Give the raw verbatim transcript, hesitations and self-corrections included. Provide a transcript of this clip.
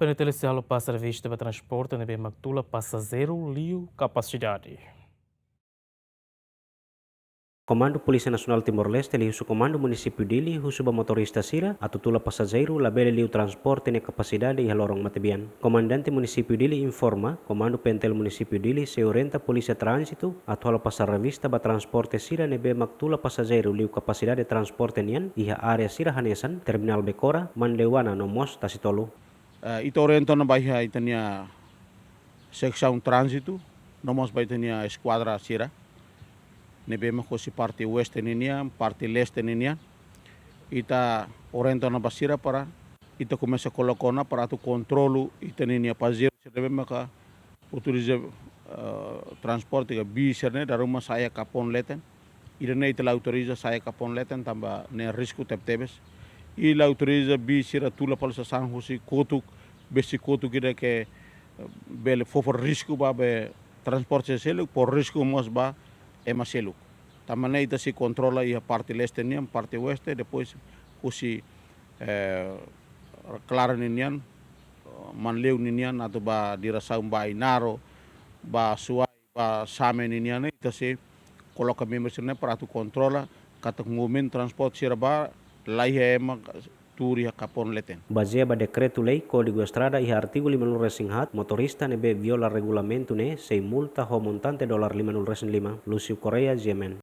PNTL sei halo pasa revista ba transporte ne'ebé mak tula pasajeiru liu kapasidade. Komandu Polísia Nasionál Timor-Leste liuhusi Komandu Munisípiu Dili husu ba motorista sira atu tula pasajeiru labele liu transporte nia kapasidade iha loron matebian. Komandante Munisípiu Dili informa, Komandu PNTL Munisípiu Dili sei orienta Polísia Tránzitu atu halo pasa revista ba transporte sira ne'ebé mak tula pasajeiru liu kapasidade transporte nian iha área sira hanesan Terminál Becora, Manleuana no mós Tasitolu. Eh, ita orienta ona ba iha ita-nia seksaun tránzitu, no mós ba ita-nia eskuadra sira ne'ebé mak hosi parte oeste ninian, parte leste ninian. Ita orienta ona ba sira para ita komesa koloka ona para atu kontrolu ita ninia pasajeiru sira ne'ebé maka utiliza, eh, transporte ka bis sira-ne'e dala ruma sa'e iha Capone leten. Ida-ne'e ita la autoriza sa'e iha Capone leten tanba ne'e risku tebetebes. I la autoriza bis sira tula fali sasán husi kotuk, besik kotuk ida ke, eh, bele fó risku ba be transporte seluk, fó risku mós ba ema seluk. Tanba ne'e ita sei kontrola iha parte leste nian, parte oeste, depois husi, eh, Klaran ninian, Manleu ninian, atu ba diresaun ba Ainaro, ba Suai, ba Same ninian, ita sei koloka membru sira-ne'e para atu kontrola katak movimentu transporte sira ba, la iha ema tuur iha Capone leten. Bazeia ba dekretu-lei Kódigu Estrada iha artigu limanulu-resin-haat, motorista ne'ebé viola regulamentu ne'e sei multa ho montante dolar limanulu-resin-lima. Lúcio Correia, G M N.